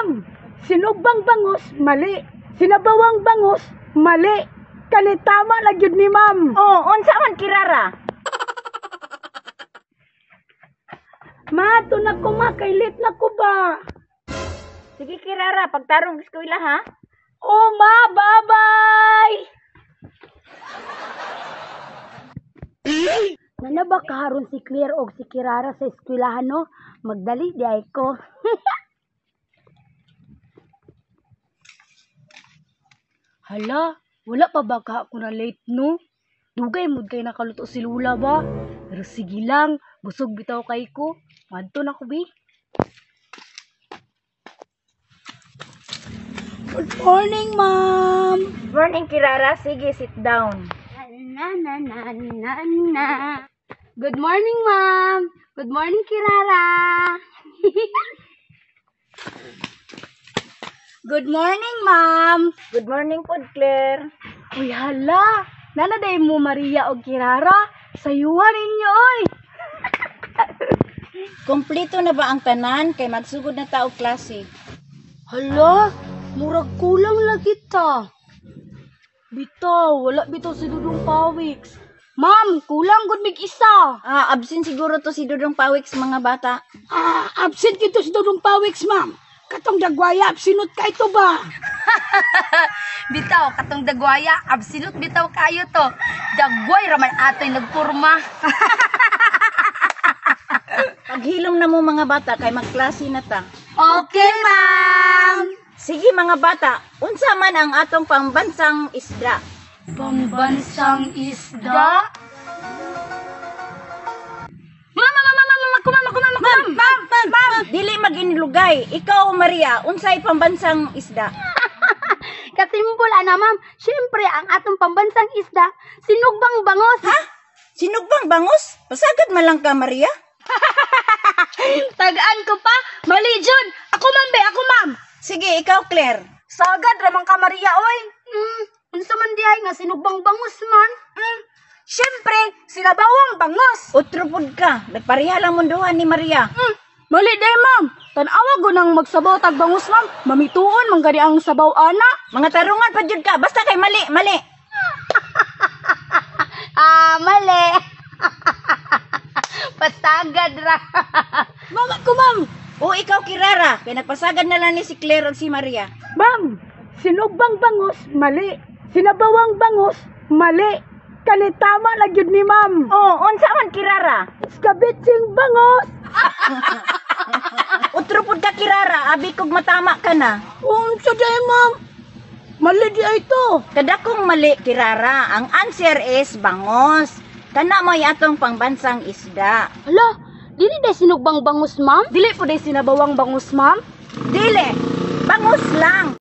Ma'am, sinugbang bangos, mali. Sinabawang bangos, mali. Kani tama na gyud ni ma'am. Oh, unsa man, Kirara? Ma, to na ko ma, kay late na ko ba? Sige, Kirara, pagtarong eskwela ha. Oh ma, bye-bye! Nana ba kaharon si Claire og si Kirara sa eskwelahan no? Magdali di ay ko. Hala, wala pa ba ka ako na late no? Dugay mood kay nakaluto si Lula ba? Pero sige lang, busog bitaw kay ko. Madto na ko bi. Good morning, ma'am. Good morning, Kirara. Sige, sit down. Na na na na na. Good morning, ma'am. Good morning, Kirara. Good morning, ma'am. Good morning pod, Claire. Uy, hala. Nanaday mo Maria og Kirara. Sayuhan ninyo, oy. Kompleto na ba ang tanan kay magsugod na ta og klase? Hala, murag kulang lagi ta. Bitaw, wala bitaw si Dudong Pawiks. Ma'am, kulang gud mig isa. Ah, absent siguro to si Dudong Pawiks, mga bata. Ah, absent kito si Dudong Pawiks, ma'am. Katong dagwaya, absinot ka ito ba? Bitaw, katong dagwaya, absolute bitaw kayo to. Dagway raman atoy nagpurma. Paghilom na mo mga bata kay magklase na ta. Okay, ma'am. Sige mga bata, unsa man ang atong pambansang isda? Pambansang isda? Mama, mama, mama, mama, kumama, kumama, kumama. Ma'am, ma'am, ma'am. Dili maginlugay. Ikaw, Maria, unsay pambansang isda? Kasimbol ana, ma'am. Siyempre, ang atong pambansang isda, sinugbang bangos. Ha? Sinugbang bangos? Pasagad man lang ka, Maria. Tagaan ko pa. Mali, Jun. Ako, ma'am, be. Ako, ma'am. Sige, ikaw, Claire. Sagad ramang ka, Maria, oy. Unsa man diay nga sinugbang bangus man? Siyempre, sinabawang bangos. Utro pud ka. Nagpareha lang munduhan ni Maria. Mali day, ma'am. Tan-awa ko nang magsabaw tag bangus, ma'am. Mamituon man gani ang sabaw ana. Mga tarungan pa jud ka. Basta kay mali, mali. Ah, mali. Pasagad ra. Mama ko, ma'am. O ikaw, Kirara. Kay nagpasagad na lang ni si Claire ug si Maria. Ma'am, sinugbang bangus, mali. Sinabawang bangus, mali. Kani tama na gyud ni ma'am. Oh, unsa man, Kirara? Skabitsing bangos. Utro pud ka, Kirara. Abi kog matama ka na. Unsa day, ma'am? Mali di ay to. Kadakong mali, Kirara. Ang answer is bangos. Kana mo'y atong pangbansang isda. Hala, dili day sinugbang bangus, ma'am? Dili po day sinabawang bangus, ma'am. Dili, bangus lang.